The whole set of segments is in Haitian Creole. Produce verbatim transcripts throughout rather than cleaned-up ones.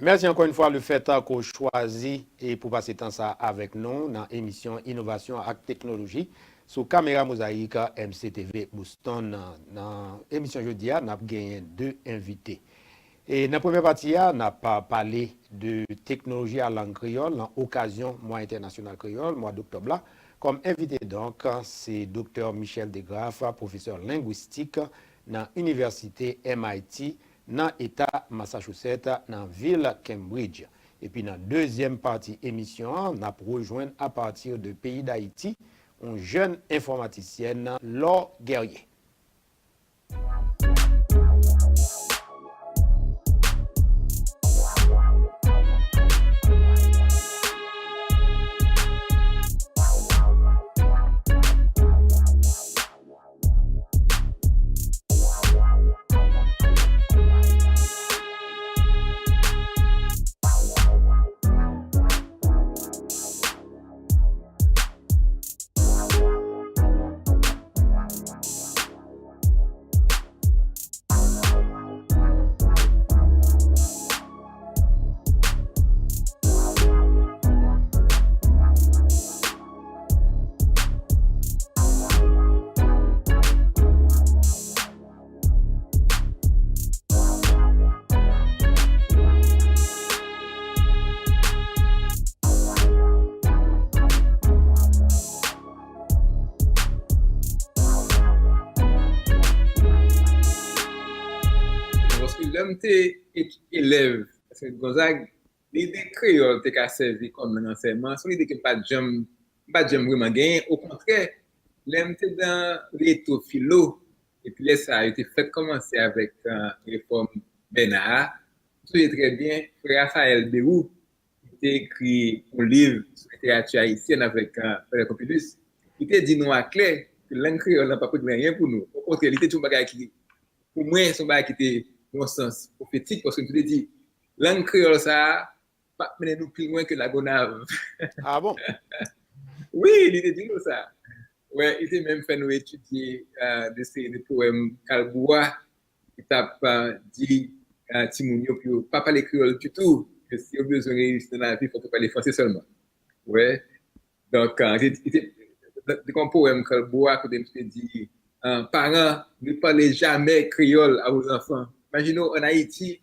Mèsi ankò yon fwa lefèt ke w chwazi e pou pase tan sa avèk nou nan emisyon Inovasyon ak Teknoloji sou Kamera Mozayik M C T V Boston. Nan emisyon jodi a, n ap genyen de envite. E nan premyè pati a, n ap pale de teknoloji a lang kreyòl nan okazyon Mwa Entènasyonal Kreyòl, mwa doktòb la. Kòm envite, donk, se Doktè Michel DeGraff, pwofesè lengwistik nan Inivèsite M I T nan eta Massachusetts, nan vil Cambridge. Epi nan dezyèm pati emisyon an, n ap rejwenn apati de peyi Dayiti, yon jèn enfòmatisyèn, Laure Guerrier. Paske lè m te elèv, paske Gonzague, lide kreyòl te ka sèvi kòm lang ansèyman, se yon lide ke m pa t janm, m pa t janm vrèman genyen. Okontrè, lè m te nan reto filo, epi lè sa a, yo te fèk kòmanse avèk, euh, refòm Bèna a, m sonje trè byen, frè Raphaël Berrou, ki te ekri yon liv sou literati ayisyèn avèk, euh, Federico Pidus, li te di nou aklè ke lang kreyòl la p ap regle anyen pou nou. Okontrè, li te di yon bagay ki, pou mwen, se yon bagay ki te nan yon sans pwofetik, paske m te di, lang kreyòl sa a p ap mennen nou pi lwen ke Lagonav. Ah bon? Wi, li te di nou sa. Wè, li te menm fè nou etidye, euh, de seri de powèm Kalbou a, ki t ap, euh, di, euh, timoun yo pou yo pa pale kreyòl ditou, ke si yo bezwen reyisi nan lavi, fòk yo pale franse sèlman. Wè. Donk, euh, li te, li te, li te gen yon powèm Kalbou a, kote misye di, euh, parents, ne parlez jamais créole à vos enfants. Imajine w, ann Ayiti,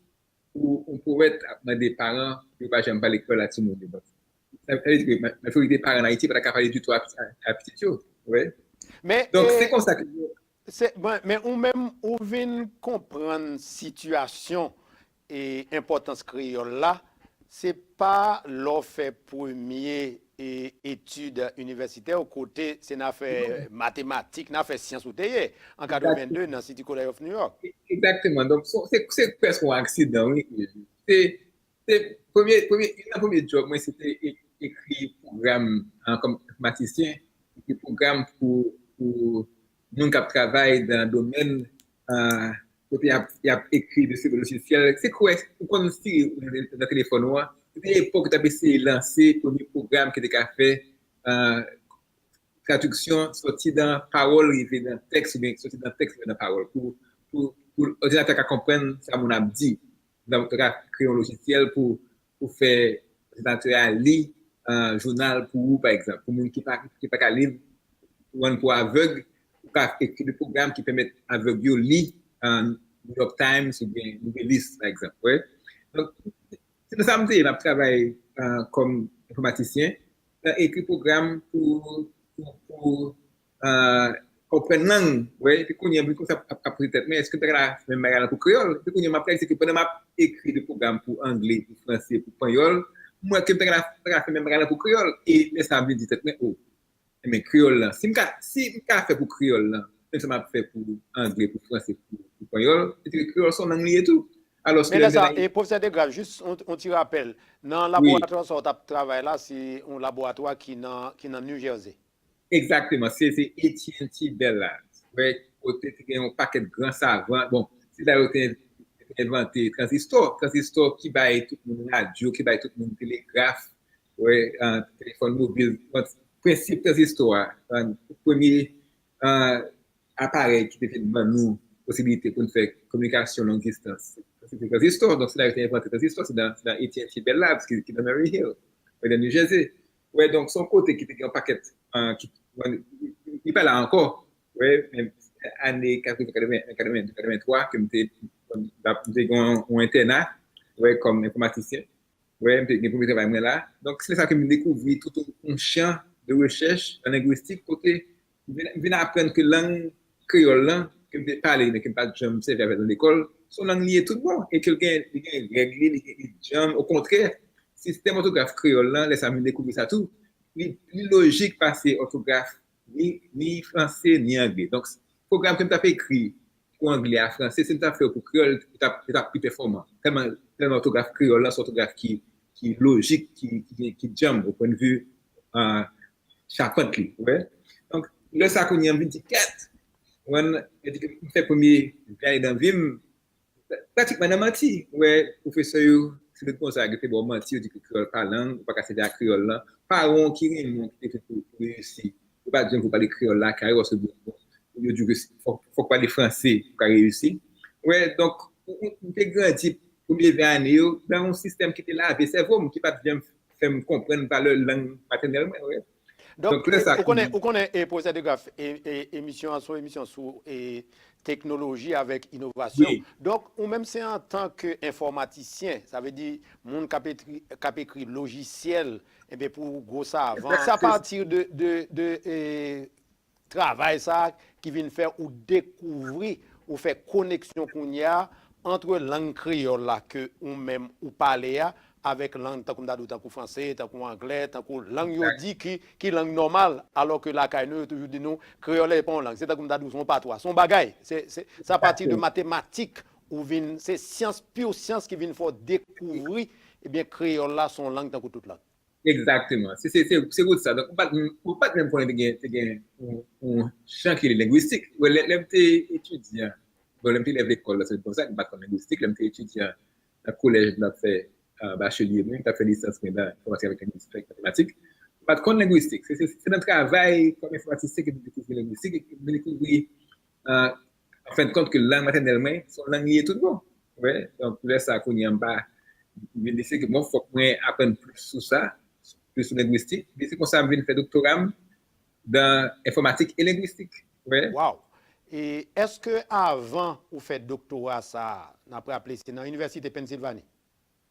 pou yon powèt ap mande paran pou yo pa janm pale kreyòl a timoun yo. Donk, sa, sa vle di ke ma-, majorite paran ann Ayiti pa ta ka pale ditou a, a, a pitit yo. Wi. Men, donk, e, se konsa ke yo se, bon, men ou menm, ou vin konprann sitiyasyon e enpòtans kreyòl la, se pa lè w fè premye e etid inivèsitè w, kote se nan afè matematik, nan afè syans ou te ye, an katrevenn de nan City College of New York. Egzakteman. Donk, se, se, se prèske yon aksidan, wi. Se, se premye, premye, youn nan premye djòb mwen, se te e-, ekri pwogram, an, kòm enfòmatisyen, ekri pwogram pou, pou moun k ap travay nan domèn, euh, kote y ap, y ap ekri de seri de lojisyèl. Se kwè, ou konn si nan telefòn ou an, se te epòk yo t ap eseye lanse premye pwogram ki te ka fè, euh, tradiksyon sòti nan pawòl rive nan tèks, oubyen sòti nan tèks rive nan pawòl, pou, pou, pou òdinatè ka konprann sa moun ap di. Donk, yo ka kreye yon lojisyèl pou, pou fè òdinatè a li, euh, jounal pou ou, pa egzanp. Pou moun ki pa, ki pa ka li, ou rann pou avèg, ou ka ekri de pwogram ki pèmèt avèg yo li, euh, New York Times oubyen Nouvelliste, pa egzanp. Wi. Donk, se nan sa m te ye, m ap travay, euh, kòm enfòmatisyen, nan ekri pwogram pou, pou, pou, euh, konprann lang, wi, epi kounye a, m vin konsa ap, ap poze tèt mwen, èske m ta ka fè menm bagay la pou kreyòl? Epi kounye a, m ap reyalize ke pandan m ap ekri de pwogram pou angle, pou franse, pou panyòl, m wè ke m ta ka, ta ka fè menm bagay la pou kreyòl. E lè sa a, m vin di tèt mwen, o, enben, kreyòl lan, si m ka, si m ka fè pou kreyòl lan, menm sa m ap fè pou angle, pou franse, pou, pou panyòl, se ke kreyòl se yon lang li ye tou. Alòske men lè lè m te sa, nan e, pwofesè DeGraff, jis yon, yon ti rapèl, nan, wi, laboratwa sa w t ap travay la, se yon laboratwa ki nan, ki nan New Jersey. Egzakteman, se, se A T and T Bell Labs, wè, kote te gen yon pakèt gran savan. Bon, se la yo te, te envante tranzistò, tranzistò ki bay tout moun radyo, ki bay tout moun telegraf, wè, euh, telefòn mobil. Bon, prensip tranzistò a, euh, premye, euh, aparèy ki te vin ban nou, posibilite pou n fè kominikasyon long distans. Se te tranzistò, donk se la yo te envante tranzistò, se nan, se nan A T and T Bell Labs ki, ki nan Murray Hill, nan New Jersey. Wè, donk se yon kote ki te gen yon pakèt, uh, ki, li pa la ankò, wè, men ane katreven, katreven, katreven de, katreven twa, ke m te, m te gen yon entèna, wè, kòm enfòmatisyen. Wè, m te gen premye travay mwen la. Donk, se lè sa ke m dekouvri tout yon chan de rechèch an lengwistik, kote m vin, m vin aprann ke lang kreyòl lan, ke m te pale, men ke m pa t janm sèvi avè l nan lekòl, se yon lang li ye tout bon, e ke l gen, li gen règ li, li gen, li djanm. Okontrè, sistèm òtograf kreyòl lan, lè sa m vin dekouvri sa tou, li pli lojik pase òtograf ni, ni franse, ni angle. Donk, pwogram ke m t ap ekri pou angle a, franse, si m t ap fè yo pou kreyòl, yo t ap, yo t ap pi pèfòman. Tèlman, tèlman òtograf kreyòl lan se òtograf ki, ki lojik, ki, ki, ki djanm o pwennvi, uh, chapant li, wè. Donk, lè sa kounye a, m vin di, kèt, mwen, m fè premye ane nan vi m, pratikman nan manti. Ou wè, pwofesè yo, se tout konsa, yo te ba w manti, yo di ke kreyòl pa lang, ou pa ka sèvi ak kreyòl lan. Paran w ki renmen w, ki te vle pou, pou reyisi, yo pa t janm vle w pale kreyòl lakay ou, paske bon, yo di w ke fòk, fòk pale franse pou w ka reyisi. Ou wè, donk, ou, ou, ou te grandi, premye ven ane yo, nan yon sistèm ki te lave sèvo m, ki pa t janm fè m konprann valè lang matènèl mwen, ou wè. Donk, ou konnen, ou konnen, e, Pwofesè DeGraff, e, e, emisyon an se yon emisyon sou, e, teknoloji avèk inovasyon. Donk, ou menm se antanke enfòmatisyen, sa vle di moun k ap ekri, k ap ekri lojisyèl, enben, pou gwo savan. Se apati de, de, de, e, travay sa a ki vin fè ou dekouvri, ou fè koneksyon kounye a ant lang kreyòl la ke ou menm ou pale a, avèk lang tankou m ta di w, tankou franse, tankou anglè, tankou lang yo di ki, ki lang nòmal, alò ke lakay nou, yo toujou di nou, kreyòl e pa yon lang. Se tankou m ta di w, se yon patwa, se yon bagay. Se, se, se apati de matematik ou vin, se syans, pur syans ki vin fè w dekouvri, ebyen, kreyòl la se yon lang tankou tout lang. Egzakteman. Se, se, se, se wout sa. Donk, ou pa t, ou pa t menm konnen te gen, te gen yon, yon chan ki rele lengwistik. Bon, lè, lè m te etidyan, bon, lè m te elèv lekòl la, se konsa, m pa t konn lengwistik. Lè m te etidyan nan kolèj, m t ap fè, uh, bachelye mwen, m t ap fè lisans mwen nan enfòmatik avèk lengwistik, avèk matematik. M pa t konn lengwistik. Se, se, se nan travay kòm enfòmatisyen ke m dekouvri lengwistik, e m dekouvri, uh, an fen de kont, ke lang matènèl mwen, se yon lang li ye tout bon. Wè, donk, lè sa, kounye a, m pa, m vin deside ke, bon, fòk mwen aprann plis sou sa, plis sou lengwistik. Epi se konsa m vin fè doktora m nan enfòmatik e lengwistik. Wè. Waw! E èske avan ou fè doktora sa a, n ap raple, se nan Inivèsite Pennsilvani?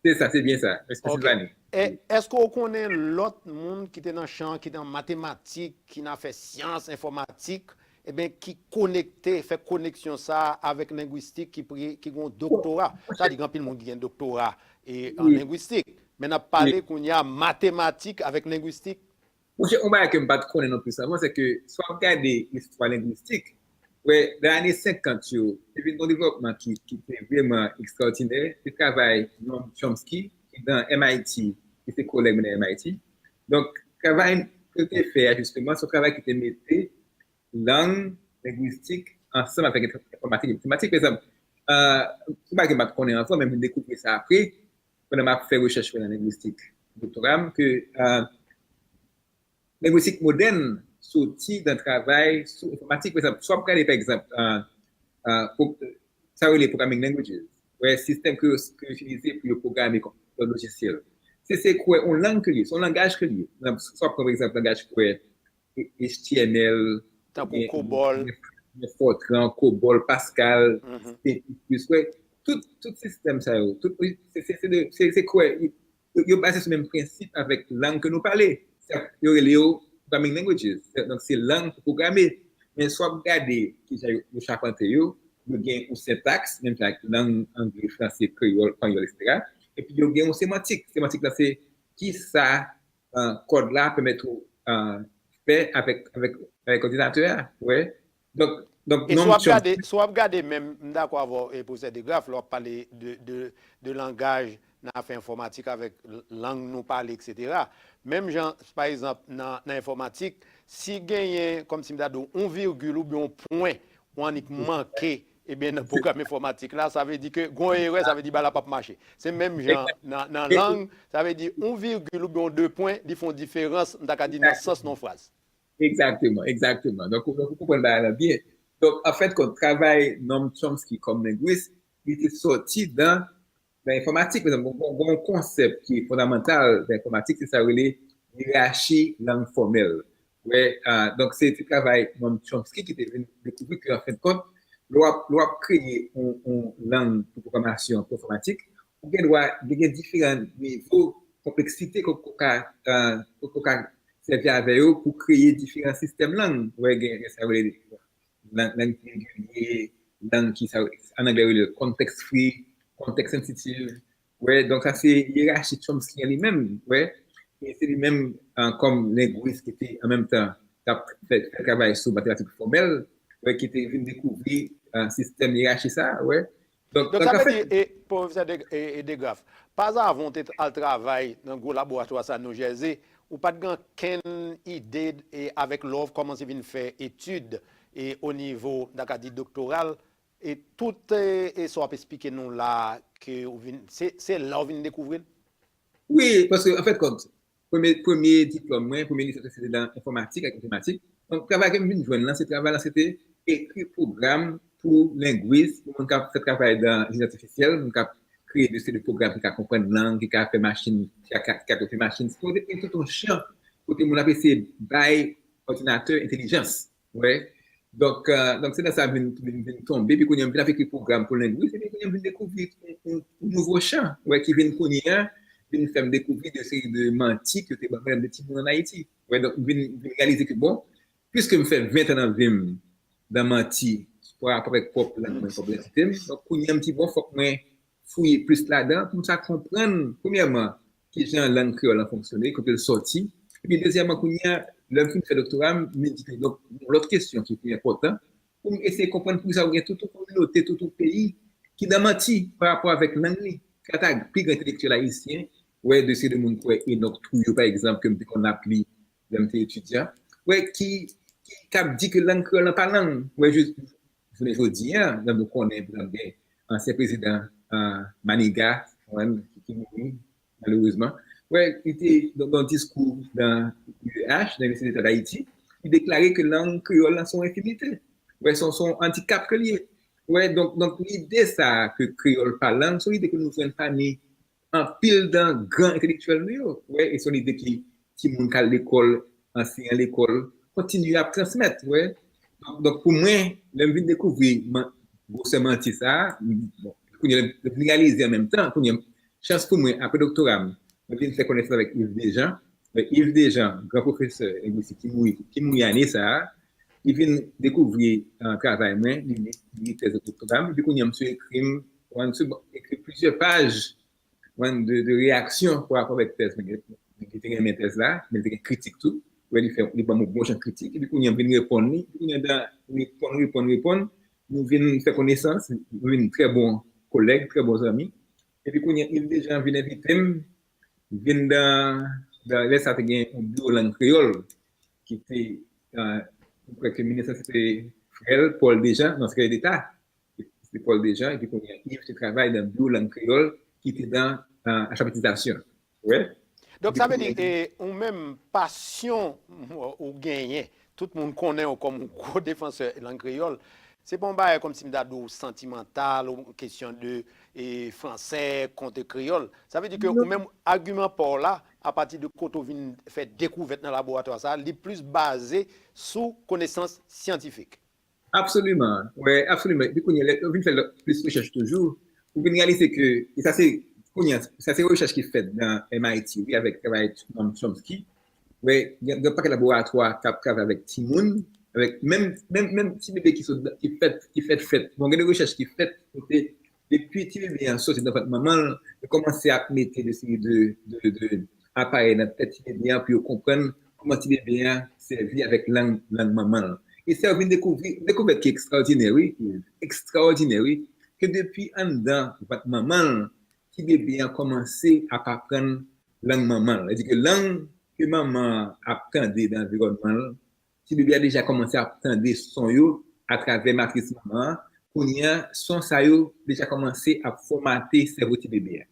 Se sa, se byen sa. Pennsilvani. E èske w konnen lòt moun ki te nan chan, ki nan matematik, ki nan afè syans enfòmatik, ebyen, ki konekte, fè koneksyon sa a avèk lengwistik, ki, ki gen yon doktora? Sa di gen anpil moun ki gen doktora e an lengwistik. Men n ap pale kounye a matematik avèk lengwistik. Monchè, yon bagay ke m pa t konnen non plis avan, se ke si w ap gade istwa lengwistik, wè, nan ane senkant yo, te vin gen yon devlòpman ki, ki te vrèman ekstraòdinè. Se travay Noam Chomsky, ki nan M I T, ki se kolèg mwen nan M I T. Donk, travay ke l te fè a, jisteman, se yon travay ki te mete lang, lengwistik, ansanm avèk enfòmatik e matematik. Pa egzanp, uh, se yon bagay ke m pa t konnen avan, men m vin dekouvri sa apre, pandan m ap fè rechèch mwen nan lengwistik doktora m, ke, uh, lengwistik modèn soti nan travay sou enfòmatik. Pa egzanp, si w ap gade, pa egzanp, uh, uh, sa yo rele programming languages, wè, sistèm ke yo, ke yo itilize pou yo pwograme yon lojisyèl. Se, se kwè, yon lang ke li ye, se yon langaj ke li ye. Si w ap pran, pa egzanp, langaj kwè, H T M L, tankou COBOL, Fortran, COBOL, Pascal, C plus plus, wè, tout, tout sistèm sa yo, tout, se, se, se, se kwè, yo, yo baze sou menm prensip avèk lang ke nou pale. Yo rele yo programming languages. Donk, se lang pou pwograme. Men si w ap gade kijan yo, yo chapante yo, yo gen yon sentaks, menm jan ak lang angle, franse, kreyòl, panyòl, etsetera. Epi yo gen yon semantik. Semantik la, se kisa uh, kòd la pèmèt ou uh, fè avèk, avèk, avèk òdinatè a, wè. Donk, donk, e si w ap gade, si w ap gade menm, m dakò avè w, e, Pwofesè DeGraff, lè w ap pale de, de, de langaj nan afè enfòmatik avèk lang nou pale, etsetera. Menm jan, pa egzanp, nan, nan enfòmatik, si genyen, kòmsi m ta di w, yon vigil oubyen yon pwen, ou annik manke, ebyen, nan pwogram enfòmatik la, sa vle di ke gon erè, sa vle di bagay la p ap mache. Se menm jan nan, nan lang, sa vle di yon vigil oubyen yon de pwen, li fè yon diferans, m ta ka di nan sans nan yon fraz. Egzakteman, egzakteman. Donk, ou, donk, ou konprann bagay la byen. Donk, an fen de kont, travay Noam Chomsky kòm lengwis, li te sòti dan, dan enfòmatik. Pa egzanp, gon, gon konsèp ki fondamantal dan enfòmatik, se sa yo rele yerachi lang fòmèl. Wè, uh, donk, se, se travay Noam Chomsky ki te vin dekouvri ke, an fen de kont, lè w ap, lè w ap kreye yon, yon lang pou pwogramasyon, pou enfòmatik, ou gen dwa gen, gen diferan nivo konpleksite ke w ka, uh, ke w ka sèvi avè yo pou kreye diferan sistèm lang. Wè, gen, gen sa yo rele lang, lang iregilye, lang ki sa, an anglè, yo rele context free, context sensitive. Wè, donk sa se yerachi Chomsky an li menm, wè. E se li menm, uh, kòm lengwis ki te an menm tan t ap fè, fè travay sou matematik fòmèl, wè, ki te vin dekouvri, uh, sistèm yerachi sa, wè. Donk, donk, sa vle di, e, pwofesè De, e, e DeGraff, pazavan w te al travay nan gwo laboratwa sa New Jersey, ou pa t gen ankenn ide, e, avèk lè w kòmanse vin fè etid, e, o nivo, m ta ka di, doktoral, e tout, e, e sa w ap esplike nou la, ke ou vin, se, se la w vin dekouvri l? Wi, paske, an fen de kont, premye, premye diplòm mwen, premye lisans, se te nan enfòmatik ak matematik. Donk, travay ke m vin jwenn lan, se travay lan, se te ekri pwogram pou lengwis, pou moun k ap fè travay dan entèlijans atifisyèl, moun k ap kreye de seri de pwogram ki ka konprann lang, ki ka fè machin, ki ka, ki ka, ki ka twofe machin. Se te tout yon chan kote moun ap eseye bay òdinatè entèlijans. Wè. Donk, euh, donk se nan sa m vin, vin, vin tonbe, epi kounye a m vin ap ekri pwogram pou lengwis, epi kounye a m vin dekouvri yon, yon, yon nouvo chan, wè, ki vin kounye a, vin fè m dekouvri de seri de manti ke yo te ban mwen lè m te timoun ann Ayiti. Wè, donk, m vin, vin reyalize ke, bon, piske m fè ven tan nan vi m dan manti pa rapò avèk pwòp lang mwen, pwòp idantite m, donk, kounye a m di, bon, fòk mwen fouye plis ladan pou m sa konprann, premyèman, kijan lang kreyòl lan fonksyone, kote l sòti. Epi dezyèmman, kounye a, lè m fin fè doktora m, m di ke, donk, yon lòt kesyon ki pi enpòtan, pou m eseye konprann poukisa ou gen tout yon kominote, tout yon peyi ki nan manti pa rapò avèk lang li. Kanta pi gran entelektyèl ayisyen, wè, de seri de moun kwè Enoch Trouillot, pa egzanp, ke m te konn ap li lè m te etidyan, wè, ki, ki, k ap di ke lang kreyòl lan pa lang. Wè, jis jounen jodi a, lè nou konnen, pa egzanp, gen ansyen prezidan, ah, Manigat, ki, ki mouri, malerezman. Wè, li te, nan, nan diskou nan U E H, nan Inivèsite Deta Dayiti, li deklare ke lang kreyòl lan se yon enfimite. Wè, se yon, se yon andikap ke li ye. Wè, donk, donk, lide sa a ke kreyòl pa lang, se yon lide ke nou jwenn pami anpil dan gran entelektyèl nou yo. Wè, e se yon lide ki timoun k al lekòl, anseyan lekòl, kontinye ap transmèt, wè. Donk, donk, pou mwen, lè m vin dekouvri man-, gwosè manti sa a, m, bon, kounye a, m vin reyalize an menm tan, kounye a, chans pou mwen, apre doktora m, mwen vin fè konesans avèk Yves Dejean. Yves Dejean, gran pwofesè lengwistik ki mouri, ki mouri ane sa a, li vin dekouvri, euh, travay mwen, li li, li li tèz doktora m, epi kounye a, misye ekri m, mwen, misye ekri plizyè paj, mwen, de, de reyaksyon pa rapò avèk tèz mwen. Li te renmen tèz la, men li te gen kritik tou. Wè, li fè, li ban m yon bon jan kritik, epi kounye a, m vin reponn li, epi kounye a, dan reponn, reponn, reponn, nou vin fè konesans, nou vin trè bon kolèg, trè bon zanmi. Epi kounye a, Yves Dejean vin envite m, vin dan, dan, lè sa te gen yon biwo lang kreyòl, ki te, euh, m kwè ke minis lan se te frè l, Paul Dejean, non, sekretè deta, se te Paul Dejean, epi kounye a, Yves te travay dan biwo lang kreyòl, ki te dan, euh, alfabetizasyon. Wè. Donk, sa vle di, e, ou menm, pasyon ou genyen, tout moun konnen w kòm yon gwo defansè lang kreyòl, se pa yon bagay kòmsi m ta di w santimantal, ou kesyon de, e, fransè kont kreyòl. Sa vle di ke ou menm, agiman pa w la, apati de kote w vin fè dekouvèt nan laboratwa sa a, li plis baze sou konesans syantifik. Absoliman. Wè, absoliman. Epi kounye a, lè ou vin fè lòt, plis rechèch toujou, ou vin reyalize ke, e sa se, kounye a, sa se rechèch ki fèt nan M I T, wi, avèk travay Noam Chomsky. Wè, gen, gen pakèt laboratwa k ap travay avèk timoun, avèk menm, menm, menm ti bebe ki sot, ki fèt, ki fèt, fèt. Bon, gen de rechèch ki fèt, kote depi ti bebe a soti nan vant manman l, yo kòmanse ap mete de seri de, de, de aparèy nan tèt ti bebe a pou yo konprann kòman ti bebe a sèvi avèk lang, lang manman l. E sa yo vin dekouvri, dekouvèt ki ekstraòdinè, wi, ekstraòdinè, wi, ke depi anndan vant manman l, ti bebe a kòmanse ap aprann lang manman l. Sètadi ke lang ke manman an ap tande nan anviwònman l, ti bebe a deja kòmanse ap tande son yo atravè matris manman an. Kounye a, son sa yo deja kòmanse ap fòmate sèvo ti bebe a.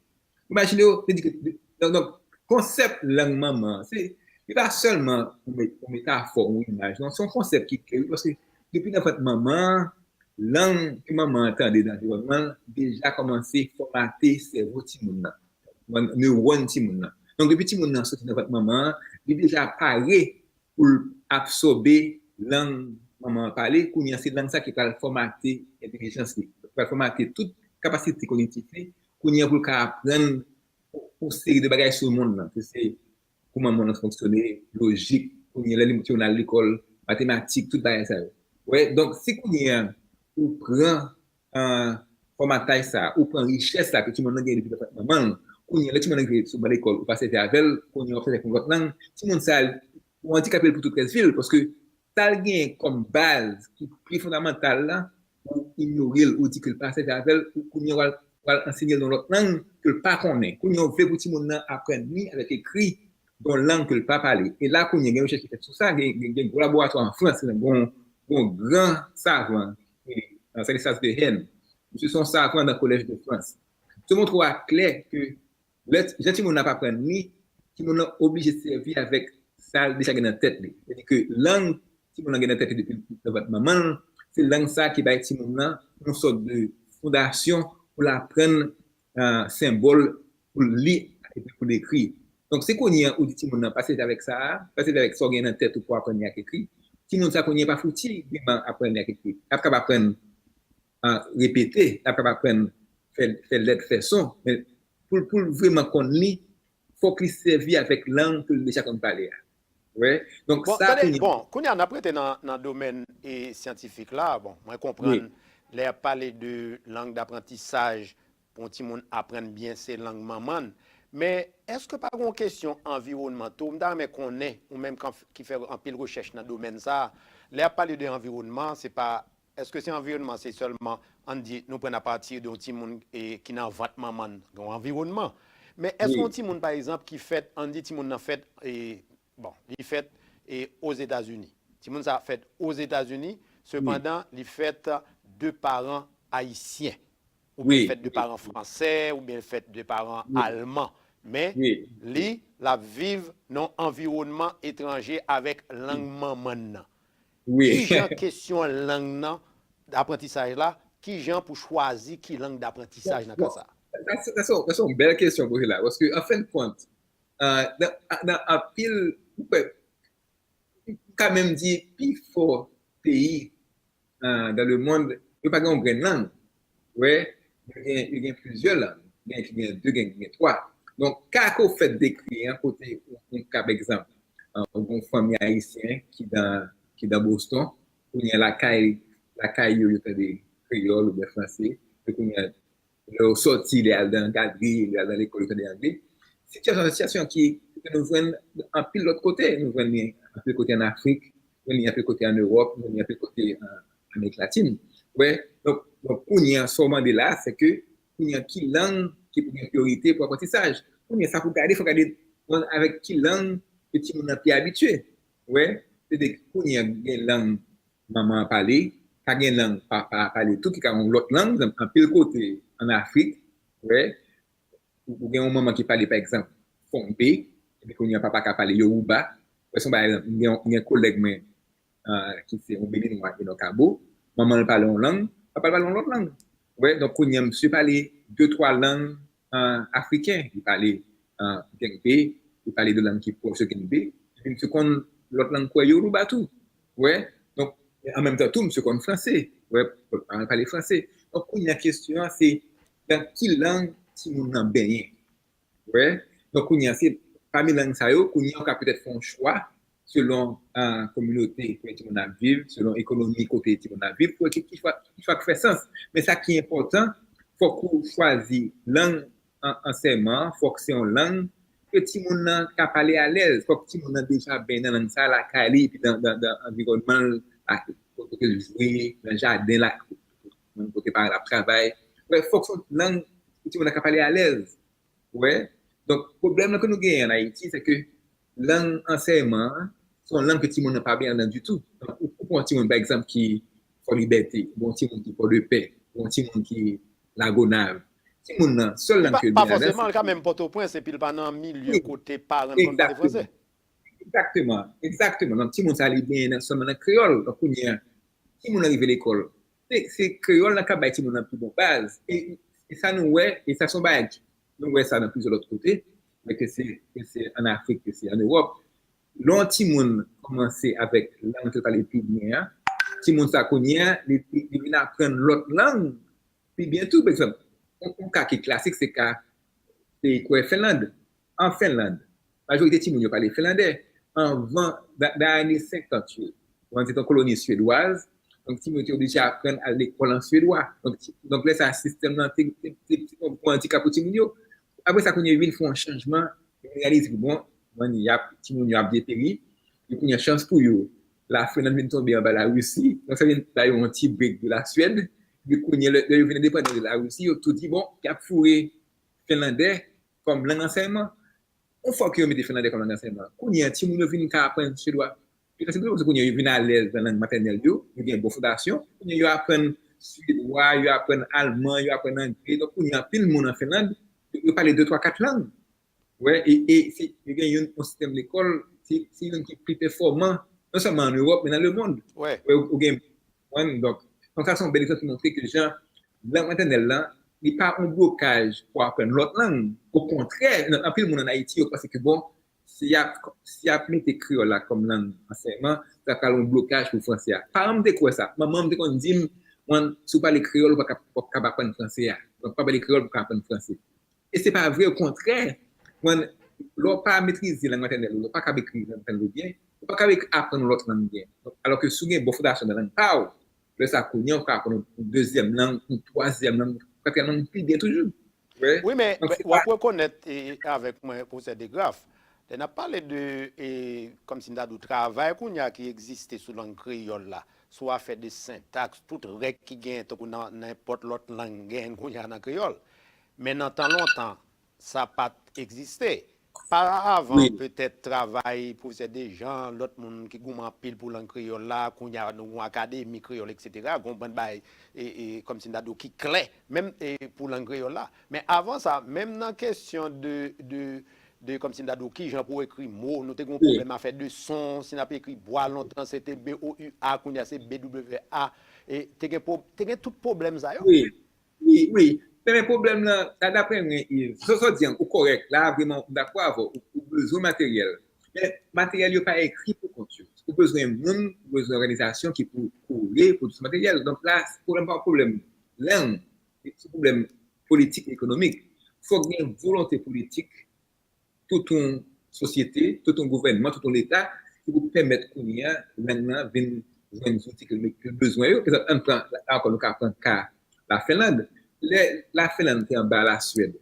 Imajine w, se di ke, donk, donk, konsèp lang manman an, se, se pa sèlman yon met-, yon metafò, yon imaj, non, se yon konsèp ki klè, wi, paske depi nan vant manman an, lang ke manman an tande nan anviwònman l deja kòmanse fòmate sèvo timoun nan, newòn timoun nan. Donk, depi timoun nan soti nan vant manman an, li deja pare pou l absòbe lang manman an pale. Kounye a, se lang sa ki pral fòmate entèlijans li, pral fòmate tout kapasite kognitif li. Kounye a, pou l ka aprann yon seri de bagay sou monn nan. Se, se kòman monn nan fonksyone, lojik, kounye a, lè li, li al lekòl, matematik, tout bagay sa yo. Wè, donk, si kounye a, ou pran, euh, fòmataj sa, ou pran richès la ke timoun nan gen depi nan manman l, kounye a, lè timoun nan rive sou ban lekòl, ou pa sèvi avè l, kounye a, w ap sèvi ak yon lòt lang, timoun sa, ou andikape l pou tout rès vi l, paske sa l genyen kòm baz ki pi fondamantal la, ou inyore l, ou di ke l pa sèvi avè l, ou kounye a w al, w al ansenye l nan lòt lang ke l pa konnen. Kounye a w vle pou timoun nan aprann li avèk ekri yon lang ke l pa pale. E la kounye a gen rechèch ki fèt sou sa, gen, gen, gen gwo laboratwa an Frans, gen yon, yon gran savan, Stanislas Dehaene. Misye se yon savan nan Collège de France. Misye montre w aklè ke lè jan timoun nan ap aprann li, timoun nan oblije sèvi avèk sa l deja gen nan tèt li. Sètadi ke lang timoun nan gen nan tèt li depi nan vant manman l, se lang sa ki bay timoun nan yon sòt de fondasyon pou l aprann, euh, senbòl, pou l li epi pou l ekri. Donk, si kounye a ou di timoun nan pa sèvi avèk sa a, pa sèvi avèk sa w gen nan tèt ou pou aprann li ak ekri, timoun sa kounye a pa fouti vrèman aprann li ak ekri. L ap kapab aprann, euh, repete, l ap kapab aprann fè, fè lèt, fè son, men pou l, pou l vrèman konn li, fòk li sèvi avèk lang ke l deja konn pale a. Wè. Donk, bon, sa tande, kounye a, bon, kounye a, n ap rete nan, nan domèn e syantifik la. Bon, mwen konprann lè y ap pale de lang daprantisaj pou yon timoun aprann byen se lang manman l. Men, èske pa gen yon kesyon anviwònman tou? M ta renmen konnen, ou menm kan, ki fè anpil rechèch nan domèn sa a, lè y ap pale de anviwònman, se pa Èske se anviwònman, se sèlman, ann di, nou pran apati de yon timoun e, ki nan vant manman l, yon anviwònman? Men èske yon timoun, pa egzanp, ki fèt, ann di, timoun nan fèt, e, bon, li fèt e, Ozetazini. Timoun sa fèt Ozetazini, sepandan, li fèt de paran ayisyen. Oubyen li fèt de paran fransè, oubyen li fèt de paran alman. Men, li, l ap viv nan yon anviwònman etranje avèk lang manman l nan. Ki jan kesyon lang nan, aprantisaj la, ki jan pou chwazi ki lang daprantisaj nan ka sa a? Sa se yon bèl kesyon poze la, paske, an fen de kont, nan, nan anpil, ou kwè, ou ka menm di pifò peyi, euh, dans le monde, yo pa gen yon grenn lang. Wè, yo gen, yo gen plizyè lang. Gen ki gen de, gen ki gen twa. Donk, ka ke w fèt dekri an, kote yon ka, pa egzanp, euh, yon fanmi ayisyen ki nan, ki nan Boston, kounye a lakay, lakay yo, yo tande kreyòl oubyen franse, epi kounye a, lè yo sòti, lè y al nan gadri, lè y al nan lekòl, yo tande angle. Sitiyasyon, sitiyasyon ki, ke nou jwenn anpil lòt kote, nou jwenn li anpil kote ann Afrik, nou jwenn li anpil kote ann Ewòp, nou jwenn li anpil kote an Amerik Latin. Wè, donk, donk, kounye a, sa w mande la, se ke kounye a, ki lang ki pou gen priyorite pou aprantisaj. Kounye a, sa pou gade, fò gade, bon, avèk ki lang ke timoun nan pi abitye. Wè, se de kounye a, gen lang manman an pale, ka gen lang papa a pale tou, ki ka yon lòt lang, anpil kote ann Afrik, wè, ou, ou gen yon manman ki pale, pa egzanp, fongbe, epi kounye a papa ka pale yoruba. Wè, se yon bagay, m gen, m gen kolèg mwen, euh, ki se yon Beninwa, e nan Kabo, manman l pale yon lang, papa l pale yon lòt lang. Wè, donk kounye a, misye pale de, twa lang, euh, afriken, li pale, euh, gengbe, li pale de lang ki pwòch de gengbe, epi misye konn lòt lang kwè yoruba tou. Wè, donk, an menm tan tou, misye konn franse. Wè, paran pale franse. Donk, kounye a kesyon an, se nan ki lang timoun nan benyen. Wè, donk, kounye a, se pami lang sa yo, kounye a, ou ka petèt fè yon chwa selon, euh, kominote kote timoun nan ap viv, selon ekonomi kote timoun nan ap viv, pou wè ki, ki chwa, ki chwa k fè sans. Men sa ki enpòtan, fòk ou chwazi lang an, ansèyman an, fòk se yon lang ke timoun nan ka pale alèz. Fòk timoun nan deja benyen nan lang sa a lakay li, epi nan, nan, nan anviwònman l, kote l jwe, nan jaden la, kote paran l ap travay. Brèf, fòk se yon lang ke timoun nan ka pale alèz. Wè. Donk, pwoblèm nan ke nou genyen ann Ayiti, se ke lang ansèyman an, se yon lang ke timoun nan pa benyen ladan ditou. Donk, ou, ou pran yon timoun, pa egzanp, ki Fò Libète, ou pran yon timoun ki Pòdepè, ou pran yon timoun ki Lagonav. Timoun nan, sèl lang ke l pa, pa benyen ladan, fòseman, l ka menm Pòtoprens, epi l pa nan milye kote paran l konn pale franse. Egzakteman. Egzakteman. Donk, timoun sa, li benyen nan, sèlman nan kreyòl. Donk, kounye a, timoun nan rive lekòl, se, se kreyòl nan k ap bay timoun nan pi bon baz. E, e sa nou wè, e sa se yon bagay, nou wè sa nan plizyè lòt kote, men ke se, ke se an Afrik, ke se an Ewòp. Lè yon timoun kòmanse avèk lang ke l pale pi byen an, timoun sa kounye a, li, li, li vin aprann lòt lang pi byen tou. Pa egzanp, yon, yon ka ki klasik, se ka peyi kwè Fenland. An Fenland, majorite timoun yo pale fenlandè. Anvan, nan, nan ane senkant yo, nou di yon koloni swedwaz, donk timoun yo te oblije aprann al lekòl an swedwa. Donk, ti- donk lè sa a, sistèm nan te, te, te, te yon gwo andikap pou timoun yo. Apre sa, kounye a, yo vin fè yon chanjman, yo vin reyalize ke, bon, man, y ap, timoun yo ap deperi, yo kounye a chans pou yo, Lafenland vin tonbe anba Larisi, donk sa vin ba yo yon ti break de Laswèd, epi kounye a, lè, lè yo vin endepandan de Larisi, yo tou di, bon, y ap foure fenlandè kòm lang ansèyman. Yon fwa ke yo mete fenlandè kòm lang ansèyman, kounye a, timoun yo vin ka aprann swedwa. Pi fasil, paske kounye a, yo vin alèz nan lang matènèl yo, yo gen bon fondasyon. Kounye a, yo aprann swedwa, yo aprann alman, yo aprann angle. Donk, kounye a, anpil moun an Fenland, yo, yo pale de, twa, kat lang. Wè, e, e si yo gen yon, yon sistèm lekòl, se, se youn ki pi pèfòman, non sèlman an Ewòp, men nan lemonn. Wè, ou, ou gen, wè, donk, donk, sa se yon bèl egzanp ki montre ke jan lang matènèl lan, li pa yon blokaj pou aprann lòt lang. Okontrè, nan anpil moun an Ayiti, yo panse ke, bon, si y ap, si y ap mete kreyòl la kòm lang ansèyman, sa pral yon blokaj pou fransè a. Paran m te kwè sa. Manman m te konn di m, mwen, si w pale kreyòl, ou pa kab, ou p ap kab aprann fransè a. Donk, pa pale kreyòl, ou pa aprann fransè. E se pa vre, okontrè. Mwen, lè w pa metrize lang matènèl ou, lè w pa kab ekri lang matènèl ou byen, ou pa kab ek- aprann yon lòt lang byen. Donk, alò ke si w gen bon fondasyon nan lang pa w, lè sa kounye a, ou ka aprann yon dezyèm lang, yon twazyèm lang, yon katriyèm lang pi byen toujou. Wè. Wi, men Donk, se w pa ap rekonèt e, avèk mwen, Pwofesè DeGraff, lè n ap pale de, e, kòmsi m ta di w, travay kounye a ki egziste sou lang kreyòl la, sou afè de sentaks, tout règ ki genyen, tankou nan nenpòt lòt lang, genyen kounye a nan kreyòl. Men nan tan lontan, sa pa t egziste. Paravan, petèt, travay pwofesè Dejan, lòt moun ki goumen anpil pou lang kreyòl la, kounye a nou gen yon akademi kreyòl, etsetera, gen yon bann bagay, e, e, kòmsi m ta di w, ki klè, menm e, pou lang kreyòl la. Men avan sa, menm nan kesyon de, de, de kòmsi m ta di w, kijan pou w ekri mo, nou te gen yon pwoblèm afè de son, si n ap ekri bwa, lontan se te B O U A, kounye a se B W A, e te gen, te gen tout pwoblèm sa yo. Wi, wi. Men, men pwoblèm nan, daprè mwen, Yves, sa w di an, ou kòrèk, la a vrèman, m dakò avè w, ou, ou bezwen materyèl. Men materyèl yo pa ekri pou kont yo. Ou bezwen moun, ou bezwen òganizasyon ki pou kore pou tout materyèl. Donk la, pwoblèm pa pwoblèm lang, se pwoblèm politik, ekonomik. Fòk gen volonte politik tout yon sosyete, tout yon gouvènman, tout yon leta ki pou pèmèt kounye a lang nan vin jwenn zouti ke l bezwen yo. Egzanp, ann pran, la ankò, nou ka pran ka Lafinland. Lè Lafinland te anba Laswèd,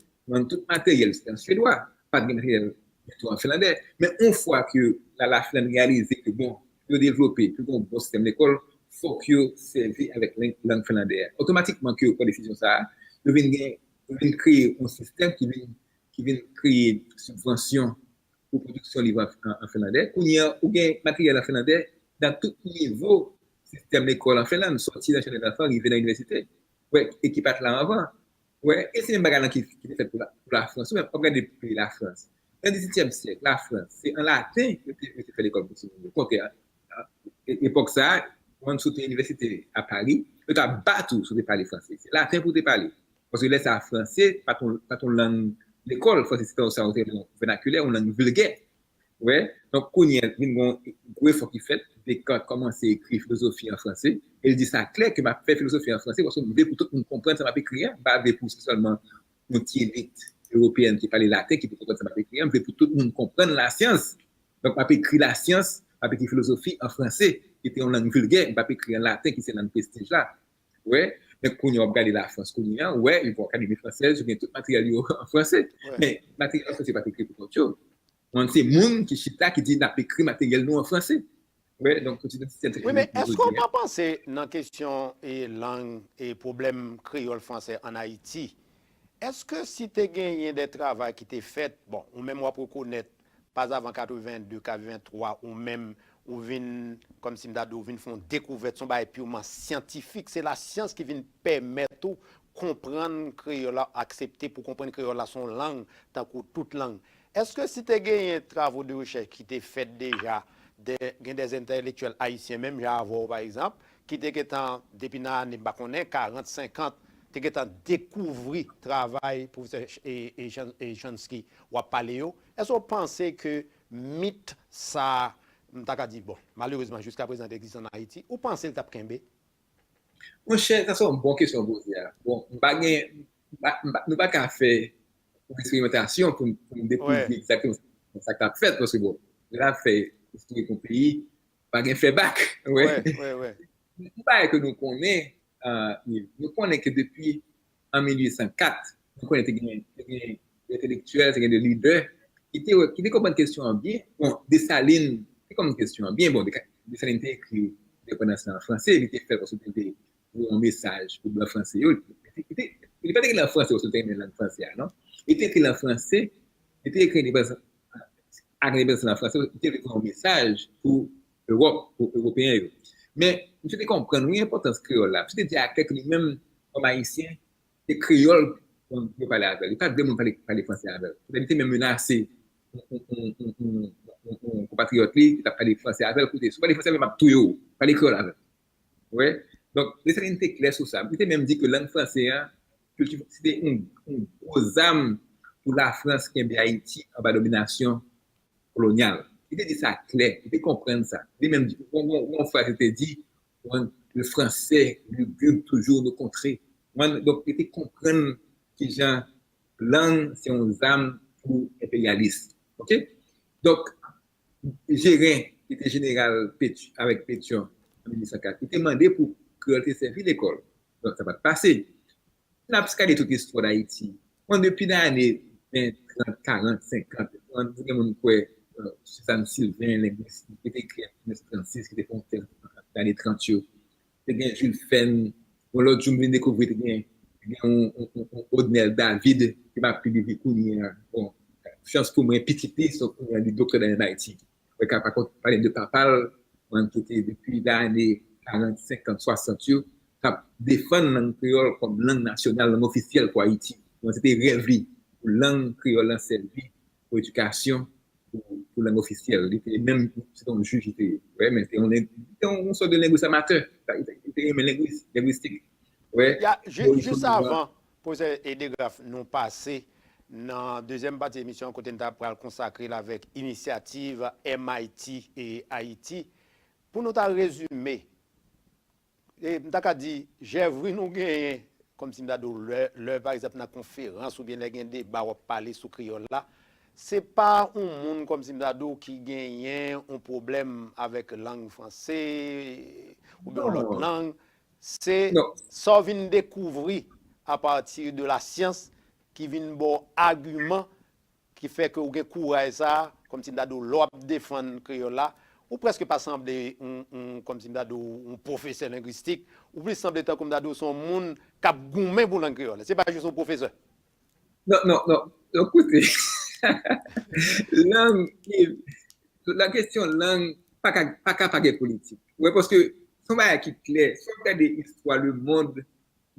tout materyèl se te an swedwa, pa t gen materyèl ditou an finlandè. Men yon fwa ke la, Lafinland reyalize ke, bon, yo devlope, ke gen yon bon sistèm lekòl, fòk yo sèvi avèk lang, lang finlandè a. Otomatikman ke yo pran desizyon sa a, yo vin gen, yo vin kreye yon sistèm ki vin ki vin kreye sibvansyon pou pwodiksyon liv an, an, an finlandè. Kounye a, ou gen materyèl an finlandè nan tout nivo sistèm lekòl an Finland, sòti nan jaden zanfan, rive nan inivèsite. Wè, e ki pa t la anvan. Wè, e se menm bagay lan ki, ki te fèt pou la, pou Lafrans. Ou menm, w ap gade peyi Lafrans. Nan dizityèm syèk, Lafrans, se an laten yo te, yo te fè lekòl pou timoun yo. Kontè a, e, epòk sa a, ou menm si w te inivèsite a Pari, yo t ap bat ou si w te pale franse. Se laten pou w te pale. Paske lè sa a, franse pa t yon, pa t yon lang lekòl, franse se te yon sa yo te rele vènakilè, yon lang vilgè. Ou wè? Donk, kounye a, vin gen yon gwo efò ki fèt, Descartes kòmanse ekri filozofi an franse, e l di sa klè ke m ap fè filozofi an franse, paske m vle pou tout moun konprann sa m ap ekri a, m pa vle pou se sèlman yon ti elit ewopeyèn ki pale laten ki pou konprann sa m ap ekri a, m vle pou tout moun konprann lasyans. Donk, m ap ekri lasyans, m ap ekri filozofi an franse, ki te yon lang vilgè, m p ap ekri an laten, ki se lang prestij la. Ou wè, men kounye a w ap gade Lafrans kounye a, ou wè, yo gen Académie Française, yo gen tout materyèl yo an franse. Men materyèl an franse pa t ekri pou kont yo. Donk, se moun ki chita, ki di, "N ap ekri materyèl nou an franse." Ou wè, donk, tout sistèm Wi, men èske w pa panse nan kesyon e lang e pwoblèm kreyòl franse ann Ayiti, èske si te genyen de travay ki te fèt, bon, ou menm w ap rekonèt, pa zavan katrevenndè, katrevenntwa, ou menm, ou vin, kòmsi m ta di, ou vin fè yon dekouvèt, se yon bagay piman syantifik, se lasyans ki vin pèmèt ou konprann kreyòl la, aksepte pou konprann kreyòl la se yon lang, tankou tout lang. Èske si te genyen travo de rechèch ki te fèt deja, de, gen de entèlektyèl ayisyen, menm jan avè w, pa egzanp, ki te gentan, depi nan ane, m pa konnen, karant, senkant, te gentan dekouvri travay pwofesè Ch-, e, e Jan-, e Jansky w ap pale yo, èske w panse ke mit sa, m ta ka di, bon, malerezman, jiska prezan, te egziste ann Ayiti, ou panse l t ap kenbe? Monchè, sa se yon bon kesyon w poze a. Bon, m pa gen, m pa, m pa, nou pa ka fè yon eksperimantasyon pou, pou n dekouvri egzakteman sa k t ap fèt, paske, bon, lè n ap fè istorik yon peyi, pa gen fè bak. Wè. Yon bagay ke nou konnen, nou konnen ke depi an mil uit san kat, nou konnen te gen, te gen de entelektyèl, te gen de lidè ki te, ki te konprann kesyon an byen. Bon, Desalin te konprann kesyon an byen. Bon, Desalin te ekri Lendepandans lan an franse, li te fè l paske li te voye yon mesaj pou blan franse yo. Li te, li pa t ekri l an franse paske li te renmen lang franse a, non. Li te ekri l an franse, li te ekri Lendepandans ak Lendepandans lan an franse, li te vle voye yon mesaj pou Ewòp, pou Ewopeyen yo. Men, misye te konprann, wi, enpòtans kreyòl la. Misye te di aklè ke li menm, kòm Ayisyen, se kreyòl pou yo pale avè l. Li pa t vle moun pale, pale franse avè l. Poutèt li te menm menase yon, yon, yon, yon, yon, yon konpatriyòt li ki t ap pale franse avè l, koute, si w pale franse avè m, m ap touye w. Pale kreyòl avè m. Wè. Donk, Desalin te klè sou sa. Li te menm di ke lang franse a, kilti, se te yon, yon gwo zam pou Lafrans kenbe Ayiti anba dominasyon kolonyal. Li te di sa klè, li te konprann sa. Li menm di, yon, yon, yon fraz li te di, le français lugubre toujours nos contrées. Donk, li te konprann kijan lang se yon zam pou enperyalis. Oke? Donk, Jeren, ki te jeneral Pet-, avèk Petyon an mil uit san kat, li te mande pou kreyòl te sèvi lekòl. Donk, sa pa t pase. N ap gade tout istwa d Ayiti. Bon, depi nan ane ven, trant, karant, senkant, bon, gen moun kwè, euh, Suzanne Sylvain, lengwis, ki te ekri an mil nèf san trannsis, ki te fè yon tèz nan ane trant yo. Te gen Jules Ferme, yon lòt jou m vin dekouvri te gen, te gen yon, yon, yon, yon Odnel David, ke m ap pi li kounye a. Bon, chans pou mwen, pitit li, so kounye a li doktè nan Ayiti. Mwen ka pa kont pale de papa l, mwen ki te depi lane karant, senkant, swasant yo, k ap defann lang kreyòl kòm lang nasyonal, lang ofisyèl pou Ayiti. Mwen se te rèv li, pou lang kreyòl lan sèvi pou edikasyon, pou, pou lang ofisyèl. Li te menm, se te yon jij, li te ye. Wè, men te yon, li te yon, yon sòt de lengwis amatè. Li te, li te renmen lengwis, lengwistik. Wè. Ya, ju-, jis avan, pwofesè Edegraff, nou pase nan dezyèm pati emisyon an kote n ta pral konsakre l avèk inisyativ M I T e Ayiti. Pou nou ta rezime, e, m ta ka di, jèvri nou genyen, kòmsi m ta di w, lè, lè, pa egzanp, nan konferans oubyen lè gen deba w ap pale sou kreyòl la, se pa yon moun, kòmsi m ta di w, ki genyen yon pwoblèm avèk lang franse oubyen yon lòt lang. Se sa w vin dekouvri apati de lasyans ki vin ba w agiman ki fè ke w gen kouraj sa a, kòmsi m ta di w, lè w ap defann kreyòl la, ou prèske pa sanble yon, yon, kòmsi m ta di w, yon pwofesè lengwistik, ou plis sanble tankou m ta di w se yon moun k ap goumen pou lang kreyòl la. Se pa jis yon pwofesè. Non, non, non. Non, koute. Lang, la kesyon lang, pa ka, pa ka pa gen politik. Wè, paske se yon bagay ki klè. Si w ap gade istwa lemonn,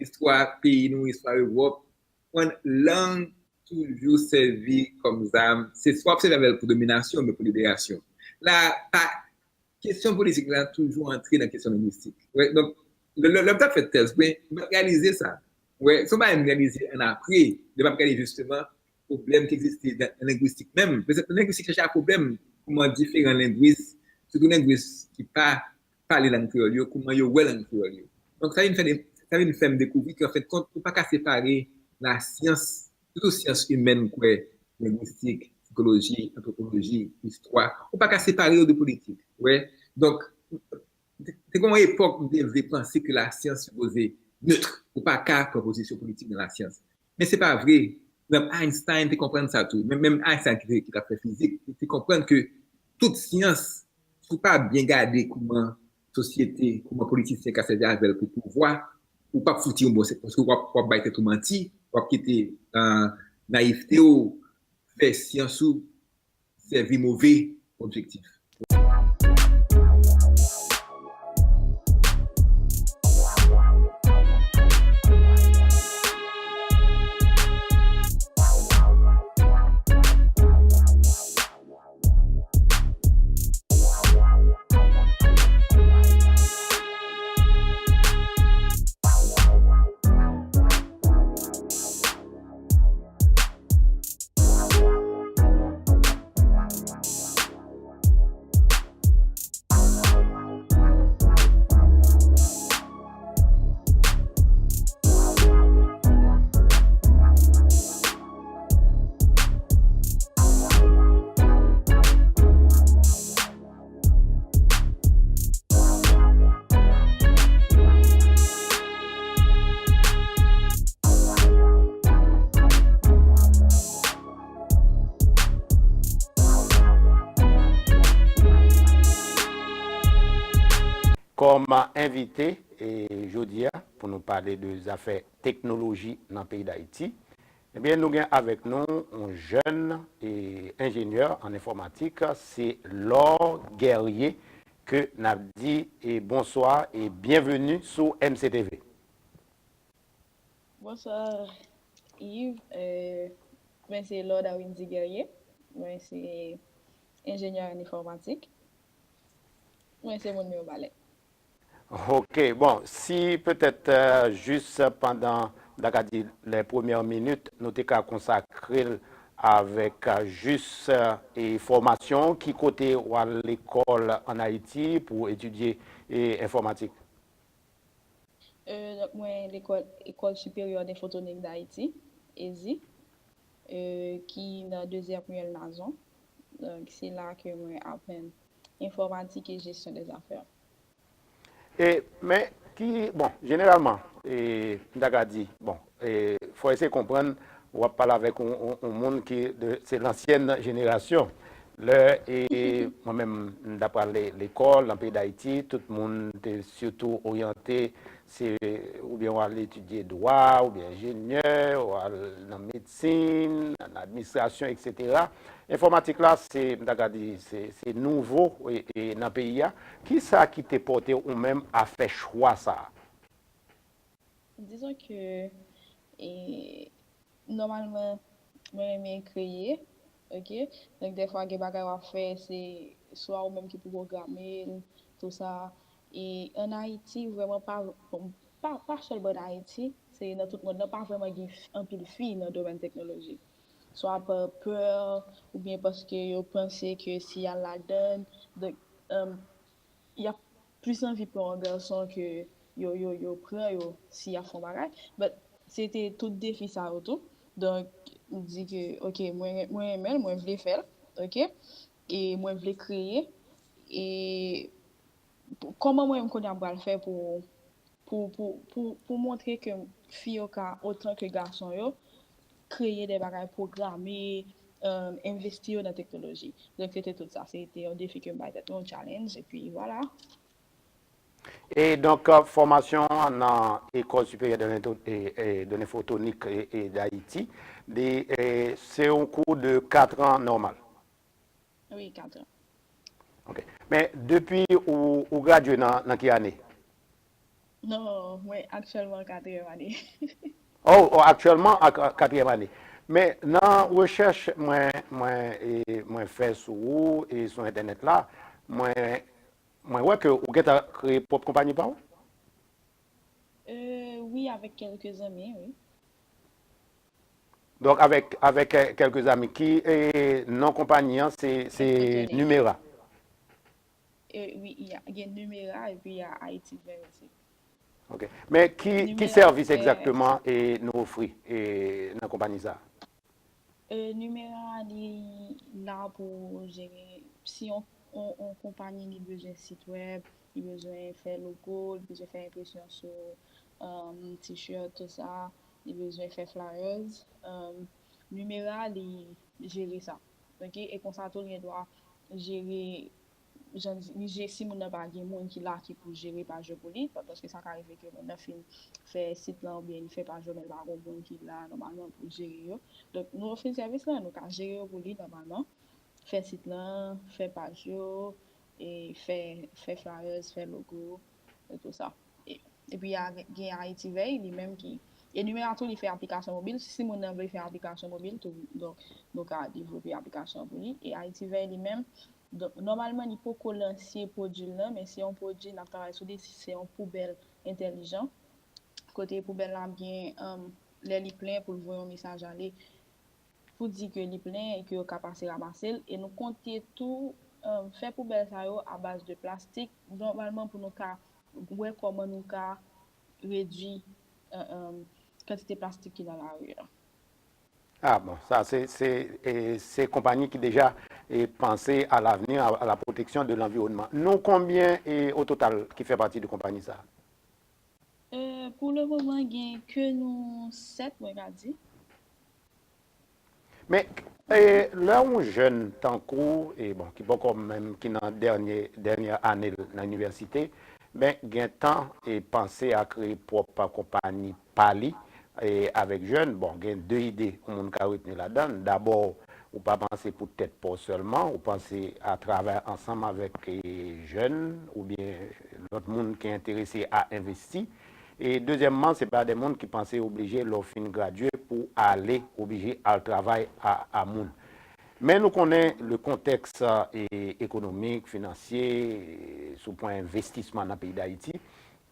istwa peyi nou, istwa Ewòp, lang toujou sèvi kòm zam. Se swa w ap sèvi avè l pou dominasyon oubyen pou liberasyon. La, pa, kesyon politik la toujou antre nan kesyon lengwistik. Wè, donk, lè, lè, lè m t ap fè tèz mwen, m pa t reyalize sa. Wè, se yon bagay m reyalize ann apre, lè m ap gade jisteman pwoblèm ki egziste nan lengwistik menm. Paske lengwistik chèche a pwoblèm, kòman diferan lengwis, sitou lengwis ki pa pale lang kreyòl yo, kòman yo wè lang kreyòl yo. Donk, sa vin fè, sa vin fè m dekouvri ke, anfendkont, ou pa ka separe lasyans, sitou syans imèn, kwè, lengwistik, sikoloji, antwopoloji, istwa, ou pa ka separe yo de politik. Wè. Donk, te, te gen yon epòk, m te vle panse ke lasyans sipoze neutre. Ou pa ka pran pozisyon politik nan lasyans. Men se pa vre. Menm Einstein te konprann sa tou. Menm, menm Einstein ki te, ki t ap fè fizik, li te konprann ke tout syans, si w pa byen gade kòman sosyete, kòman politisyen ka sèvi avè l pou pouvwa, ou p ap fouti yon bon sèvis, paske w ap, w ap bay tèt ou manti, w ap kite, euh, nayivte w fè syans ou sèvi move objektif. kòm envite, e, jodi a, pou nou pale de zafè teknoloji nan peyi Dayiti, ebyen, nou gen avèk nou yon jèn, e, enjenyè an enfòmatik, se Laure Guerrier, ke n ap di, e, bonswa e byenveni sou M C T V. Bonswa, Yves. Euh, mwen se Laure Darwindy Guerrier. Mwen se enjenyè an enfòmatik. Mwen se moun Mibalè. Ok, bon, si petèt, euh, jis pandan, m ta ka di, les premières minutes, nou te ka konsakre l avèk, euh, jis, euh, e fòmasyon, ki kote w al lekòl ann Ayiti pou etidye, e, enfòmatik? Euh, donk, mwen lekòl, École supérieure d'informatique d'Haïti, ezi, euh, ki nan dezyèm Ruelle Nazon. Donk, se la ke mwen aprann enfòmatik e jesyon dè zafè. E, men, ki, bon, jeneralman, e, m ta ka di, bon, e, fò eseye konprann, w ap pale avèk yon, yon, yon moun ki de, se lansyèn jenerasyon. Lè, e, mwen menm, m t ap pral le-, lekòl nan peyi Dayiti, tout moun te sitou oryante, se, oubyen w al etidye dwa, oubyen enjenyè, w al nan medsin, nan administrasyon, etsetera. Enfòmatik la, se, m ta ka di, se, se nouvo, e, e, nan peyi a. Kisa ki te pòte ou menm a fè chwa sa a? Dizon ke, e, nòmalman, mwen renmen kreye, ok? Donk, dèfwa, gen bagay w ap fè, se swa ou menm ki pou pwograme l, tou sa. E ann Ayiti, vrèman, pa, bon, pa, pa sèlman ann Ayiti, se nan tout mond lan, pa vrèman gen f-, anpil fi nan domèn teknoloji. Swa pa pè, oubyen paske yo panse ke si y al ladan, donk, um, y ap plis anvi pran yon gason ke yo, yo, yo pran yo si y ap fè yon bagay. But, se te tout defi sa yo tou. Donk, m di ke, ok, mwen, mwen renmen l, mwen vle fè l, ok? E mwen vle kreye. E pou, kòman mwen menm kounye a m pral fè pou, pou, pou, pou, pou montre ke fi yo ka, otan ke gason yo, kreye de bagay, pwograme, um, envesti yo nan teknoloji. Donk, se te tout sa. Se te yon defi ke m bay tèt mwen, yon challenge, epi vwala. E donk, euh, fòmasyon an nan École supérieure de l'info-, e, e, de l'informatique e, e d'Haïti, li, e, se yon kou de kat an nòmal. Wi, kat an. Ok. Men depi ou, ou gradye nan, nan ki ane? Non, mwen aktyèlman katriyèm ane. Oh, oh, aktyèlman a ka-, katriyèm ane. Men nan rechèch mwen, mwen, e, mwen fè sou ou e sou entènèt la, mwen, mwen wè ke ou gentan kreye pwòp konpayi pa ou? Euh, wi, avèk kèlke zanmi, wi. Donk, avèk, avèk, e, kèlke zanmi, ki, e, non konpayi an, se, se Numera? E, wi, y a, gen Numera epi y a Haïti Vert osi. Ok. Men ki, ki sèvis egzakteman, e, nou ofri, e, nan konpayi sa a? E, Numera, li la pou jere, si yon, yon, yon konpayi li bezwen sit wèb, li bezwen fè logo, li bezwen fè enpresyon sou, um, t-shirt, tou sa, li bezwen fè flyers. Um, Numera, li jere sa. Ok? E konsa tou, li gen dwa jere, jan di, li je-, si moun nan pa gen moun ki la ki pou jere paj yo pou li, pa-, paske sa ka rive ke moun nan fin fè sit lan oubyen li fè paj yo, men li pa gen moun ki la nòmalman pou jere yo. Donk, nou ofri sèvis lan, nou ka jere yo pou li nòmalman. Fè sit lan, fè paj yo, e fè, fè flyers, fè logo, e tou sa. E, epi, y a, gen Haïti Vert, li menm ki, e Numera tou, li fè aplikasyon mobil. Si moun nan vle fè aplikasyon mobil tou, donk, nou ka devlope aplikasyon pou li. E Haïti Vert, li menm, donk, nòmalman, li poko lanse pwodui l lan, men se yon pwodui n ap travay sou li, se yon poubèl entèlijan. Kote poubèl la ap gen, um, lè li plen, pou l voye yon mesaj ale, pou di ke li plen e ke yo ka pase ramase l. E nou konte tou, um, fè poubèl sa yo a baz de plastik, nòmalman pou nou ka wè kòman nou ka redui, um, um, kantite plastik ki nan lari a. Ah bon, sa se, se, e, se konpayi ki deja, e, panse à l'avenir, à, à la protection de l'environnement. Nou konbyen, e, o total ki fè pati de konpayi sa a? Euh, pou le moman, gen ke nou sèt, mwen ka di. Men, e, lè yon jèn tankou, e bon, ki poko menm, ki nan dènye, dènye ane l nan inivèsite, ben, gen tan e panse a kreye pwòp konpayi pa li e avèk jèn. Bon, gen de ide yon moun ka retni ladan l. Dabò, ou pa panse pou tèt pa w sèlman, ou panse a travay ansanm avèk e jèn oubyen lòt moun ki enterese a envesti. E dezyèmman, se pa de moun ki panse oblije lè w fin gradye pou w ale oblije al travay a, a moun. Men nou konnen le kontèks e, ekonomik, finansye, e, sou pwen envestisman nan peyi Dayiti.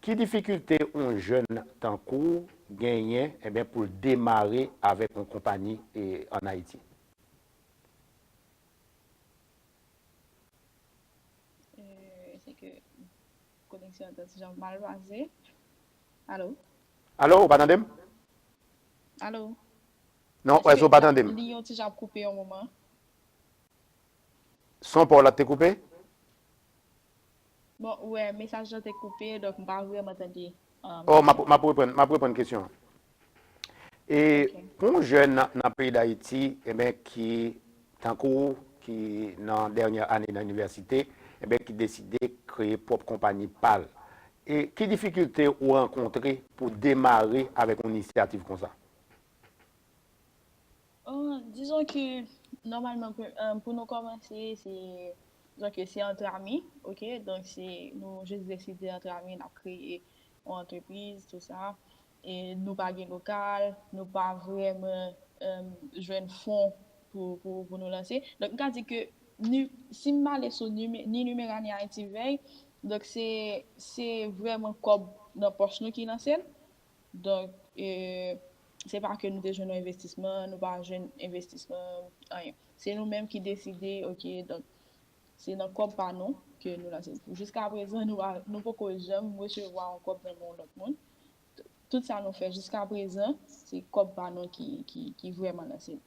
Ki difikilte yon jèn tankou w genyen, ebyen, pou l demare avèk yon konpayi e, ann Ayiti? Euh, se ke koneksyon an te ti jan mal pase. Alo? Alo, ou pa tande m? Alo? Non, èske ou pa tande m? Li yon ti jan ap koupe yon moman. Son pa w la te koupe? Bon, ou wè, mesaj lan te koupe, donk m pa vrèman tande. Oh, m ap reprann, m ap reprann kesyon an. E pou yon jèn nan, nan peyi Dayiti, ebyen, ki, tankou w, ki nan dènyè ane nan inivèsite, ebyen, ki deside kreye pwòp konpayi pa l. E ki difikilte ou rankontre pou demare avèk yon inisyativ konsa? Dizon ke nòmalman pou nou kòmanse, se dizon ke se ant ami, ok, donk se nou jis deside ant ami n ap kreye yon antrepriz, tou sa, e nou pa gen lokal, nou pa vrèman jwenn fon pou, pou, pou nou lanse. Donk m ka di ke ni, si m ale sou ni Numera ni Ayiti Vèy, donk se, se vrèman kòb nan pòch nou ki lanse l. Donk, e, se pa ke nou te jwenn yon envestisman, nou pa jwenn envestisman, anyen. Se nou menm ki deside, ok, donk, se nan kòb pa nou ke nou lanse l. Jiska prezan, nou pa, nou poko janm resevwa yon kòb nan men yon lòt moun. Tout sa nou fè jiska prezan, se kòb pa nou ki, ki, ki vrèman lanse l.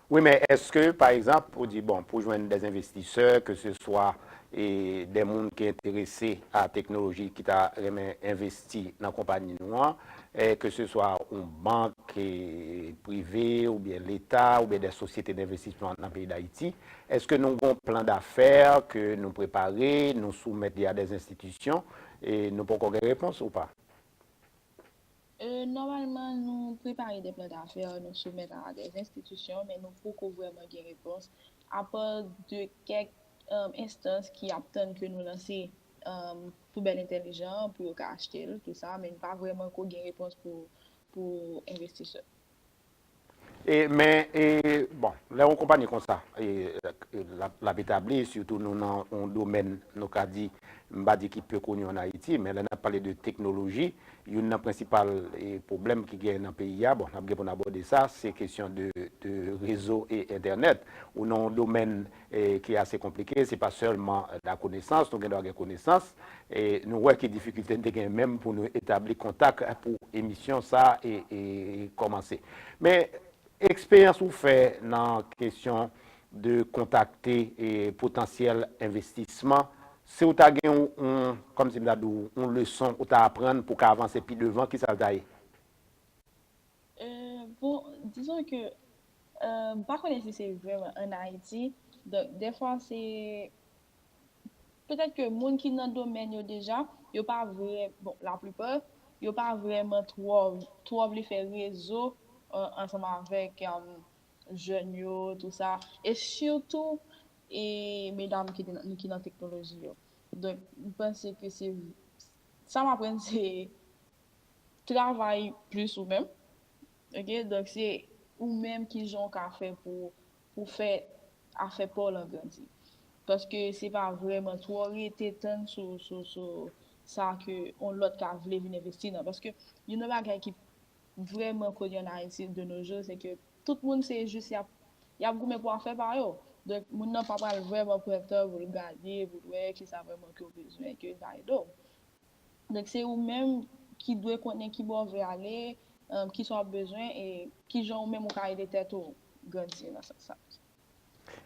Wi, men èske, pa egzanp, ou di, bon, pou jwenn dè envestisè, ke se swa e dè moun ki enterese a teknoloji ki ta renmen envesti nan konpayi nou an, e ke se swa yon bank e, prive oubyen leta oubyen dè sosyete denvestisman nan peyi Dayiti, èske nou gen yon plan dafè ke nou prepare, nou soumèt li a dè enstitisyon, e nou poko gen repons ou pa? Nòmalman, nou prepare de plan dafè, nou soumèt a de enstitisyon, men nou poko vrèman gen repons, apa de kèk enstans ki ap tann ke nou lanse poubèl entèlijan pou yo ka achte l, tou sa, men nou pa vrèman ko gen repons pou, pou envestisè. E, men, e, bon, lè yon konpayi konsa, e, l ap, l ap etabli, sitou nou nan yon domèn, nou ka di, m pa di ki pe koni ann Ayiti, men lè n ap pale de teknoloji, youn nan prensipal e, pwoblèm ki genyen nan peyi a, bon, n ap gen pou n abòde sa, se kesyon de, de rezo e entènèt. Ou nan yon domèn e, ki ase konplike, se pa sèlman lakonesans, nou gen dwa gen konesans, e nou wè ki difikilte n te gen menm pou nou etabli kontak pou emisyon sa e, e kòmanse. Men, eksperyans ou fè nan kesyon de kontakte e potansyèl envestisman, si w ta gen yon, yon, kòmsi m ta di w, yon leson ou ta aprann pou w ka avanse pi devan, kisa l ta ye? Euh, bon, dizon ke, euh, m pa konnen si se vrèman ann Ayiti. Donk, dèfwa, se petèt ke moun ki nan domèn yo deja, yo pa vrè, bon, laplipa, yo pa vrèman twò, twò vle fè rezo, euh, ansanm avèk, euh, jèn yo, tou sa. E sitou, e medam ki, te nan- ki nan teknoloji yo. Donk, m panse ke se, sa m aprann, se travay plis ou menm. Ok, donk se ou menm ki jan w ka fè pou, pou fè afè pa w lan grandi. Paske se pa vrèman twò rete tann sou, sou, sou sa ke yon lòt ka vle vin envesti nan. Paske youn nan bagay ki vrèman koni ann Ayiti de nos jours, se ke tout moun se jis y ap, y ap goumen pou afè pa yo. Donk, moun nan pa pral vrèman pran tan pou l gade, pou l wè kisa vrèman ke w bezwen, ke l ka ede w. Donk, se ou menm ki dwe konnen ki bò w vle ale, kisa w ap bezwen, e kijan ou menm ou ka ede tèt ou grandi nan sans sa.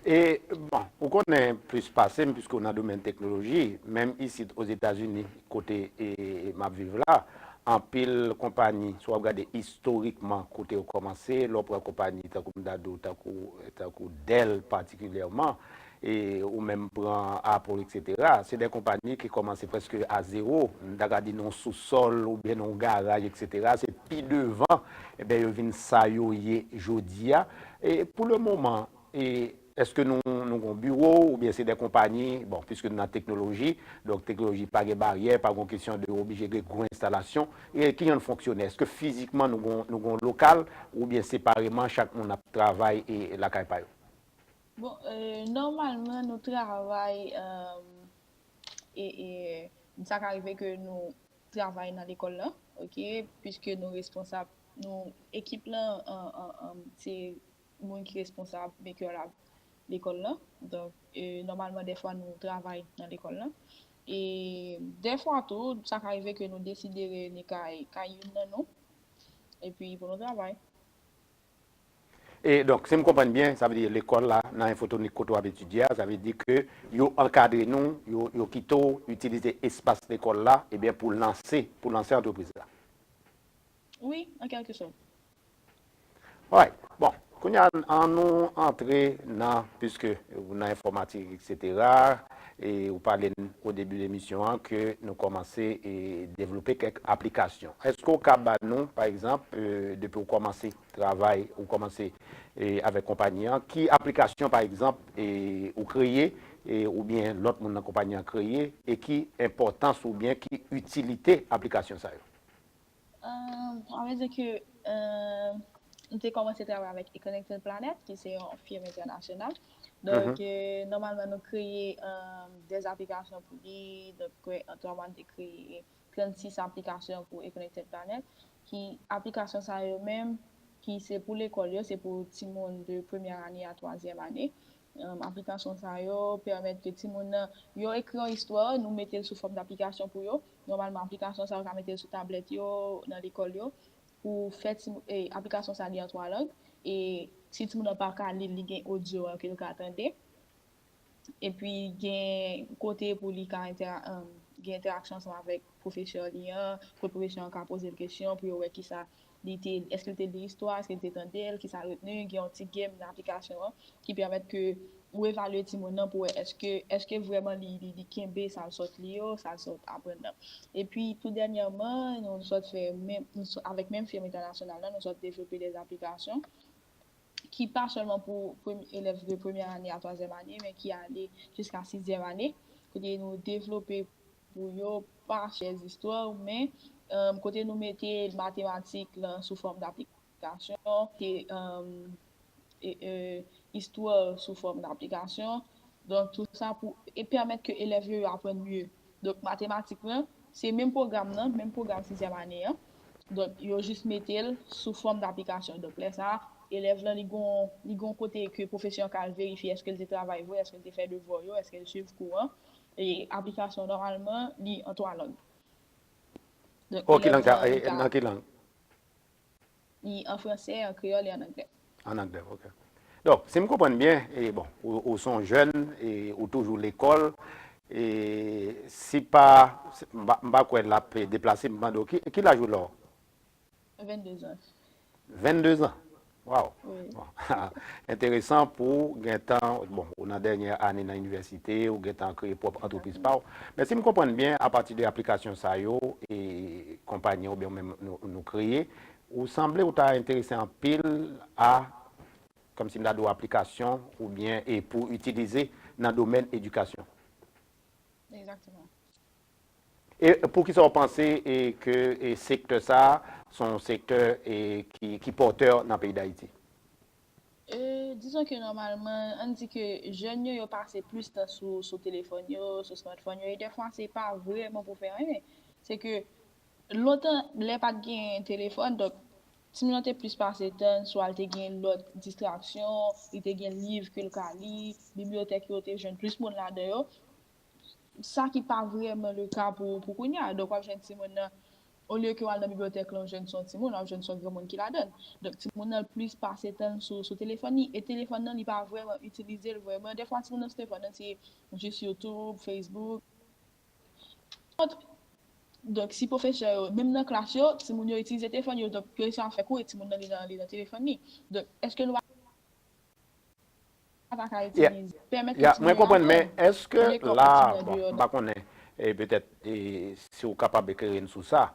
E, bon, ou konnen plis pase m, piske w nan domèn teknoloji, menm isit Ozetazini, kote e, m ap viv la, anpil konpayi, si w ap gade istorikman kote yo kòmanse, lè w pran konpayi tankou m ta di w, tankou, tankou Dell patikilyèman, e ou menm pran Apple, et cetera. Se de konpayi ki kòmanse prèske a zewo. M ta ka di nan yon sousòl oubyen nan yon garaj, et cetera. Se pi devan, ebyen, yo vin sa yo ye jodi a. E pou le moman, e èske nou, nou gon biwo oubyen se de konpayi, bon, piske nou nan teknoloji, donk teknoloji pa gen baryè, pa gon kesyon de oblije gen gwo enstalasyon. E ki jan l fonksyone? Èske fizikman nou gon, nou gon lokal oubyen separeman chak moun ap travay e lakay pa yo? Bon, euh, nòmalman, nou travay, euh, e, e sa ka rive ke nou travay nan lekòl la, ok, piske nou responsab, nou, ekip lan, an, an, an, se moun ki responsab maker la, lekòl la. Donk, euh, nòmalman, dèfwa nou travay nan lekòl la. E dèfwa tou, sa ka rive ke nou deside reyini kay, kay youn nan nou, epi pou nou travay. E donk, si m konprann byen, sa vle di lekòl la, nan Infotronic kote w ap etidye a, sa vle di ke yo ankadre nou, yo, yo kite w itilize espas lekòl la, ebyen, pou lanse, pou lanse antrepriz la. Wi, an kèlke sòt. Alright. Bon, kounye a, an nou antre nan, piske ou nan enfòmatik, et cetera, e ou pale n o debi de emisyon an ke nou kòmanse e devlope kèk aplikasyon. Èske w ka ba nou, pa egzanp, e, depi w kòmanse travay, ou kòmanse e, avèk konpayi an, ki aplikasyon, pa egzanp, e, ou kreye, e, oubyen lòt moun nan konpayi an kreye, e ki enpòtans oubyen ki itilite aplikasyon sa yo? Euh, on va dire que euh, nou te kòmanse travay avèk Connected Planet, ki se yon firm entènasyonal. Donk, euh, nòmalman, nou kreye euh, des applications pou li. Donk, kwè, an twa mwa, nou te kreye trannsis aplikasyon pou Connected Planet, ki aplikasyon sa yo menm, ki se pou lekòl yo, se pou timoun de premyè ane a twazyèm ane. Um, aplikasyon sa yo pèmèt ke timoun nan, yo ekri yon istwa, nou mete l sou fòm daplikasyon pou yo. Nòmalman, aplikasyon sa yo ka mete l sou tablèt yo, nan lekòl yo, pou fè ti, e, aplikasyon sa li an twa lang. E si timoun nan pa ka li l, li gen odyo an ke l ka tande. Epi gen kote pou li ka entera, um, gen enteraksyon ansanm avèk pwofesè li an, kote pwofesè an ka poze l kesyon pou yo wè kisa li te, èske l te li istwa, èske l te tande l, kisa l retni, gen yon ti game nan aplikasyon an ki pèmèt ke ou evalye timoun nan pou wè èske, èske vrèman li, li, li kenbe sa l sot li yo, sa l sot aprann nan. Epi tou dènyèman, nou sot fè menm, nou sot, avèk menm firm entènasyonal la, nou sot devlope des aplikasyon ki pa sèlman pou premye, elèv de premyè ane a twazyèm ane, men ki ale jiska sizyèm ane, kote nou devlope pou yo pa chèz istwa, men um, kote nou mete matematik lan sou fòm daplikasyon, te um, e, e, istwa sou fòm daplikasyon. Donk, tou sa pou e pèmèt ke elèv yo, yo aprann mye. Donk, matematik lan, se menm pwogram nan, menm pwogram sizyèm ane an. Donk, yo jis mete l sou fòm daplikasyon. Donk, lè sa a, elèv lan, li gon, li gon kote ke pwofesè an ka al verifye èske l te travay vre, èske l te fè devwa yo, èske l swiv kou an. E aplikasyon, nòmalman, li an twa lang. Donk, oh, ki lang, nan ki lang? Li an fransè, an kreyòl e an anglè. An anglè, ok. Donk, si m konprann byen, e bon, ou, ou se yon jèn, e ou toujou lekòl, e si pa, m pa, m pa kwè l ap deplase, m mande w, ki, ki laj ou la? Vennde zan. Vennde zan? Waw! Bon. Enteresan pou w gentan, bon, ou nan dènyè ane nan inivèsite, ou gentan kreye pwòp antrepriz pa w. Men si m konprann byen, apati de aplikasyon sa yo, e konpayi oubyen menm nou, nou kreye, ou sanble ou ta enterese anpil a, kòmsi m ta di w, aplikasyon oubyen e pou itilize nan domèn edikasyon. Egzakteman. E poukisa w panse e ke e sektè sa a se yon sektè e ki, ki pòtè nan peyi Dayiti? E, dizon ke nòmalman, ann di ke jèn yo, yo pase plis tan sou, sou telefòn yo, sou smartphone yo, e dèfwa se pa vrèman pou fè anyen. Se ke lontan, lè pa t gen telefòn, donk, timoun nan te plis pase tan, swa l te gen lòt distraksyon, li te gen liv ke l ka li, bibliyotèk yo te jwenn plis moun ladan yo. Sa ki pa vrèman le ka pou, pou kounye a. Donk, w ap jwenn timoun nan, olye ke w al nan bibliyotèk lan, w jwenn se yon timoun, w ap jwenn se yon granmoun ki ladan l. Donk, timoun nan plis pase tan l sou, sou telefòn li, e telefòn nan, li pa vrèman itilize l vrèman. Dèfwa, timoun nan sou telefòn nan, se jis YouTube, Facebook. Donk, si pwofesè yo, menm nan klas yo, timoun yo itilize telefòn yo, donk, yo resi ap fè kou e timoun nan li nan, li nan telefòn li. Donk, èske nou pa sa pa ka itilize. Pèmèt kontinye avanse. Ya, mwen konprann, men èske la, bon, m pa konnen, e petèt, e, si w kapab eklere n sou sa,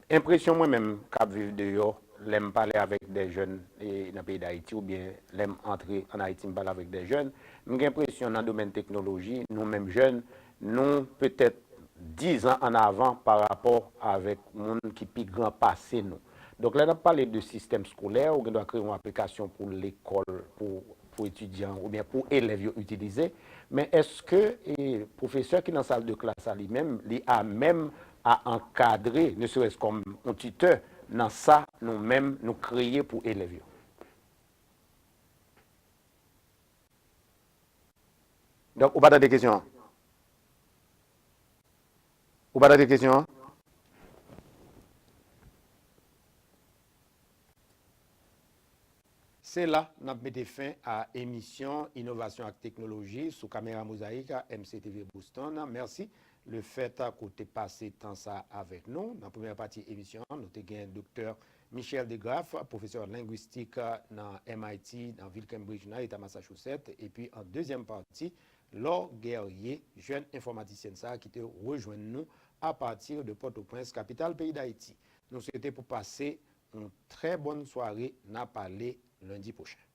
enpresyon mwen menm k ap viv deyò, lè m pale avèk de jèn, e, nan peyi Dayiti, oubyen lè m antre ann Ayiti, m pale avèk de jèn, m gen enpresyon nan domèn teknoloji, nou menm jèn, nou petèt diz an ann avan pa rapò avèk moun ki pi gran pase nou. Donk, lè n ap pale de sistèm skolè, ou gen dwa kreye yon aplikasyon pou lekòl, pou, pou etidyan oubyen pou elèv yo itilize, men èske, e, pwofesè ki nan sal de klas la li menm, li a menm a ankadre, ne serait-ce kòm yon titè, nan sa nou menm nou kreye pou elèv yo? Donk, ou pa tande kesyon an? Ou pa tande kesyon an? Se la n ap mete fen a emisyon Inovasyon ak Teknoloji sou Kamera Mozayik M C T V Boston. Mèsi lefèt ke w te pase tan sa avèk nou. Nan premyè pati emisyon an, nou te gen Doktè Michel DeGraff, pwofesè lengwistik nan M I T, nan vil Cambridge, nan eta Massachusetts, epi an dezyèm pati, Laure Guerrier, jèn enfòmatisyèn sa a ki te rejwenn nou apati de Pòtoprens, kapital peyi Dayiti. Nou swete pou pase yon trè bòn sware, n a pale lendi pwochen.